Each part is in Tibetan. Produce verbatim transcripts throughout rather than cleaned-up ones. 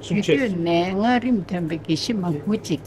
ཆུ་སྟོད་ནས་སྔགས་རིམ་ཐོན་པའི་དགེ་བཤེས་མ་དགུ་ཅིག་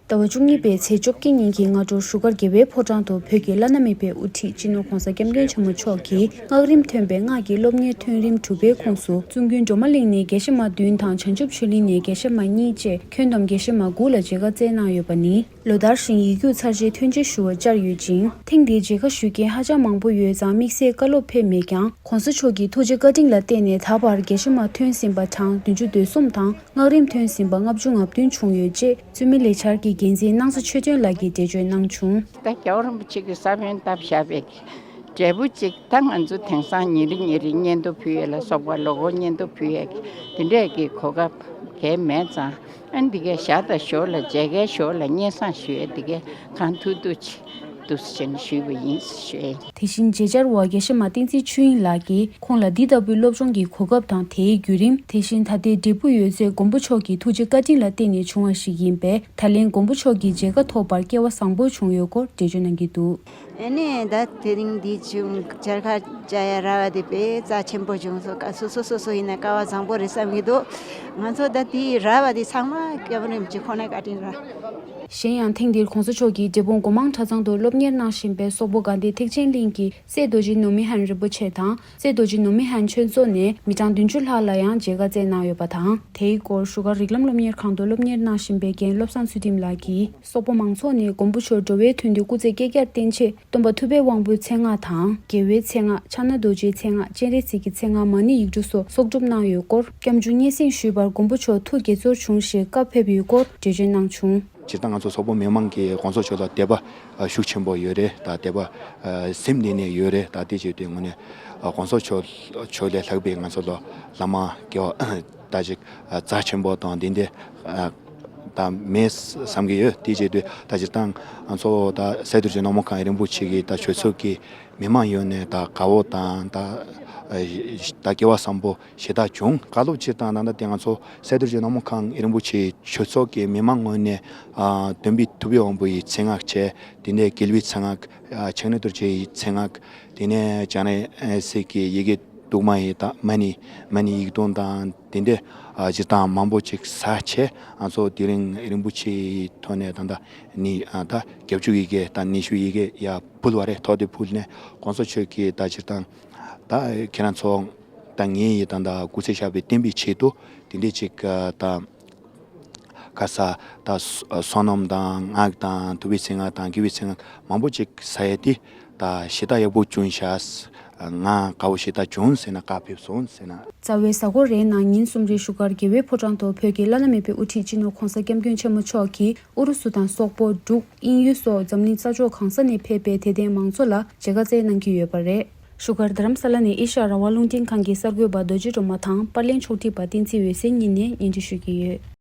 ཟླ་བ་བཅུ་གཉིས་པའི་ཚེས་བཅོ་བརྒྱད་ཉིན་གྱི་སྔ་དྲོ་བཞུགས་སྒར་རྒྱལ་བའི་ཕོ་བྲང་དུ་བོད་ཀྱི་བླ་ན་མེད་པའི་དབུ་ཁྲིད་སྤྱི་ནོར་༧གོང་ས་༧སྐྱབས་མགོན་ཆེན་པོ་མཆོག་གིས་སྔགས་རིམ་ཐོན་པའི་སྔགས་ཀྱི་སློབ་གཉེར་ཐོན་རིམ་དྲུག་པའི་ཁོངས་སུ་བཙུན་དགོན་སྒྲོལ་མ་གླིང་ནས་དགེ་བཤེས་མ་བདུན་དང་བྱང་ཆུབ་ཆོས་གླིང་ནས་དགེ་བཤེས་མ་གཉིས་བཅས་ཁྱོན་བསྡོམས་དགེ་བཤེས་མ་དགུ་ལ་མཇལ་ཁ་བསྩལ་གནང་ཡོད་པ་ནི། ལོ་ལྟར་བཞིན་ཡིག་རྒྱུགས་ཚར་རྗེས་ཐོན་འབྱེད་ཞུ་བར་བཅར་ཡོད་ཅིང་། ཐེངས་འདིའི་མཇལ་ཁ་ཞུ་མཁན་ཧ་ཅང་མང་པོ་ཡོད་ཙང་དམིགས་བསལ་བཀའ་སློབ་ཕེབས་མེད་ཀྱང་། ༸གོང་ས་མཆོག་གི་ཐུགས་རྗེ་བཀའ་དྲིན་ལ་བརྟེན་ནས་ད་བར་དགེ་བཤེས་མ་ཐོན་ཟིན་པ་གྲངས་བདུན་ཅུ་དོན་གསུམ་དང་། སྔགས་རིམ་ཐོན་ཟིན་པ་ལྔ་བཅུ་ང་བདུན་བྱུང་ཡོད་ཅེས་བཙུན་མའི་ལས་འཆར་གྱི་འགན་འཛིན་སྣང་ས་ཆོས་སྒྲོན་ལགས་ཀྱིས་འགྲེལ་བརྗོད་གནང་བྱུང་། ད་རྒྱལ་བ་རིན་པོ་ཆེ་གི་ས་བོན་བཏབ་བཞག་པའི་འབྲས་བུ་གཅིག་ད་ང་ཚོ་དེང་སང་ཉིན་རེ་ཉིན་རེ་བརྙན་ཐུང་ཕུལ་ཡས་ལ་སོགས་པ་ལོ་འཁོར་བརྙན་ཐུང་ཕུལ་ཡས་ཀྱི་དེ་འདྲས་ཀྱི་གོ་སྐབས་གལ་མེད་ཙང་། ཨ་འདི་གའི་ཞག་དང་ཞོར་ལ་མཇལ་ཁའི་ཞོར་ལ་སྙན་སེང་ཞུ་ཡས་འདི་གའི་གང་ཐུབ་ཐུབ་ཅིག་འདུག་སེ་བྱས་ནས་ཞུས་པ་ཡིན་ཞུ་ཡས། དེ་བཞིན་མཇལ་བཅར་བ་དགེ་བཤེས་མ་བསྟན་འཛིན་ཆོས་དབྱིངས་ལགས་ཀྱིས་ཁོང་ལ་འདི་ལྟ་བུའི་སློབ་སྦྱོང་གི་གོ་སྐབས་དང་དེའི་བརྒྱུད་རིམ། དེ་བཞིན་ད་ལྟའི་འབྲས་བུ་ཡོད་ཚད་མགོན་པོ་མཆོག་གི་ཐུགས་རྗེ་བཀའ་དྲིན་ལ་བརྟེན་ནས་བྱུང་བ་ཞིག་ཡིན་པས། ད་ལན་མགོན་པོ་མཆོག་གི་མཇལ་ཁ་ཐོབ་པར་སྐལ་བ་བཟང་པོ་བྱུང་ཡོད་སྐོར་འགྲེལ་བརྗོད་གནང་གི་འདུག་ཨ་ནི་ད་དེ་རིང་འདི་བྱུང་མཇལ་ཁ་བཅར་ཡ་རག་པ་དེ་དཔེ་རྩ་ཆེན་པོ་བྱུང་སོང་། སོ་སོ་སོ་སོ་ཡིན་ན་སྐལ་བ་བཟང་པོ་རེད་བསམ་གྱི་འདུག་ང་ཚོ་ད་དེ་རག་པ་དེ་ཚང་མ་སྐྱབས་མགོན་རིན་པོ་ཆེ་ཁོང་ནས་བཀའ་དྲིན་རེད། གཞན་ཡང་ཐེངས་འདིར་༸གོང་ས་མཆོག་གིས་འབྲས་སྤུངས་སྒོ་མང་གྲྭ་ཚང་དུ་སློབ་གཉེར་གནང་བཞིན་པའི་སོག་པོ་དགའ་ལྡན་ཐེག་ཆེན་གླིང་གི་སྲས་རྡོ་རྗེ་ནུབ་མི་ཧན་རིན་པོ་ཆེ་དང་། སྲས་རྡོ་རྗེ་ནུབ་མི་ཧན་ཆོས་མཚོ་ནས་མི་གྲངས་བདུན་ཅུ་ལྷག་ལ་ཡང་མཇལ་ཁ་བསྩལ་གནང་ཡོད་པ་དང་། དེའི་སྐོར་བཞུགས་སྒར་རིགས་ལམ་སློབ་གཉེར་ཁང་དུ་སློབ་གཉེར་གནང་བཞིན་པའི་རྒན་བློ་བཟང་ཚུལ་ཁྲིམས་ལགས་ཀྱིས། སོག་པོ་མང་ཚོགས་ནས་མགོན་པོ་མཆོག་འགྲོ་བའི་དོན་དུ་སྐུ་ཚེ་བསྐལ་བརྒྱར་བརྟན་ཆེད་སྟོན་པ་ཐུབ་པའི་དབང་པོའི་མཚན་སྔགས་དང་། རྒྱལ་བའི་མཚན་སྔགས་ཕྱག་ན་རྡོ་རྗེའི་མཚན་སྔགས་སྤྱན་རས་གཟིགས་ཀྱི་མཚན་སྔགས་མ་ཎི་ཡིག་འབྲུ་སོགས་གསོག་སྒྲུབ་གནང་ཡོད་སྐོར། སྐྱབས་འཇུག་སྙན་སེང་ཞུས་པར་མགོན་པོ་མཆོག་ཐུགས་དགྱེས་ཚོར་བྱུང་ཞེས་བཀའ་ཕེབས་ཡོད་སྐོར་འགྲེལ་བརྗོད་གནང་བྱུང་། སྤྱིར་བཏང་ང་ཚོ་སོག་པོ་མི་མང་གིས་༸གོང་ས་མཆོག་ལ་དད་པ་ཤུགས་ཆེན་པོ་ཡོད་རེད། ད་དད་པ་སེམས་གཏིང་ནས་ཡོད་རེད། ད་དེ་བྱས་དུས་དངོས་གནས་༸གོང་ས་མཆོག་མཆོག་ལས་ལྷག་པའི་ང་ཚོ་ལ་བླ་མ་དགེ་བ་ད་ཅིག་རྩ་ཆེན་པོ་དང་དེ་འདྲ་ད་མེད་བསམ་གྱི་ཡོད། དེ་བྱས་དུས་ད་སྤྱིར་བཏང་ང་ཚོ་ད་སྲས་རྡོ་རྗེ་ནག་མོ་གང་རིན་པོ་ཆེ་གི་ད་ཆོས་ཚོགས་ཀྱི་མི་མང་ཡོངས་ནས་ད་དགའ་བོ་དང་ད་ད་སྐལ་བ་བཟང་པོ་ཞེ་དྲག་བྱུང་། བཀའ་སློབ་སྤྱིར་བཏང་ད་ལྟ་དེ་ང་ཚོ་སྲས་རྡོ་རྗེ་ནག་མོ་གང་རིན་པོ་ཆེའི་ཆོས་ཚོགས་ཀྱི་མི་མང་ངོས་ནས་ཨ་སྟོན་པའི་ཐུབ་པའི་དབང་པོ་ཡི་མཚན་སྔགས་བྱས། དེ་ནས་རྒྱལ་བའི་མཚན་སྔགས། ཨ་ཕྱག་ན་རྡོ་རྗེ་ཡི་མཚན་སྔགས། དེ་ནས་སྤྱན་རས་གཟིགས་ཀྱི་ཡི་གེ་དུ་མ་ཡི་དང་མ་ཎི་མ་ཎི་ཡིག་དུམ་དང་དེ་འདྲ་ཨ་སྤྱིར་བཏང་མང་པོ་ཅིག་བྱས་བྱས། ང་ཚོ་དེ་རིང་རིན་པོ་ཆེའི་ཐོག་ནས་ད་ལྟ་ནི་ཨ་ད་བརྒྱད་ཅུ་ཡི་གེ་དང་ཉི་ཤུ་ཡི་གེ་ཡར་ཕུལ་བ་རེད། ཐོག་དེ་ཕུལ་ནས་༸གོང་ས་མཆོག་གིས་ད་སྤྱིར་བཏང་ད་ཁྱེད་རང་ཚོ་ད་ངའི་ཡི་ད་ད་སྐུ་ཚེ་ཞབས་པད་བརྟན་པའི་ཆེད་དུ་དེ་འདྲས་ཅིག་ད་ག་ས་ད་བསོད་ནམས་དང་སྔགས་དང་ཐུབ་པའི་མཚན་སྔགས་དང་དགེ་བའི་མཚན་སྔགས་མང་པོ་ཅིག་བྱས་ཏེ་ད་ཞེ་དྲག་ཡག་པོ་བྱུང་ཤག་ང་དགའ་བོ་ཞེ་དྲག་བྱུང་ཟེར་ན་བཀའ་ཕེབས་སོང་ཟེར་ན། རྩ་བའི་གཟའ་འཁོར་རེའི་ནང་ཉིན་གསུམ་རེ་བཞུགས་སྒར་རྒྱལ་བའི་ཕོ་བྲང་དུ་བོད་ཀྱི་བླ་ན་མེད་པའི་དབུ་ཁྲིད་སྤྱི་ནོར་༸གོང་ས་༸སྐྱབས་མགོན་ཆེན་པོ་མཆོག་གིས་ཨུ་རུ་སུ་དང་སོག་པོ། འབྲུག་དབྱིན་ཡུལ་སོགས་འཛམ་གླིང་ས་ཕྱོགས་གང་ས་ནས་ཕེབས་པའི་དད་ལྡན་མང་ཚོགས་ལ་མཇལ་ཁ་བསྩལ་གནང་གི་ཡོད་པ་རེད། བཞུགས་སྒར་རྡ་རམ་ས་ལ་ནས་ཨེ་ཤ་ཡ་རང་དབང་རླུང་འཕྲིན་ཁང་གི་གསར་འགོད་པ་རྡོ་རྗེ་སྒྲོལ་མ་དང་པར་ལེན་ཕྱོགས་སྒྲིག་པ་བསྟན་འཛིན་འོད་ཟེར་གཉིས་ནས་སྙན་སྒྲོན་ཞུ་གི་ཡོད།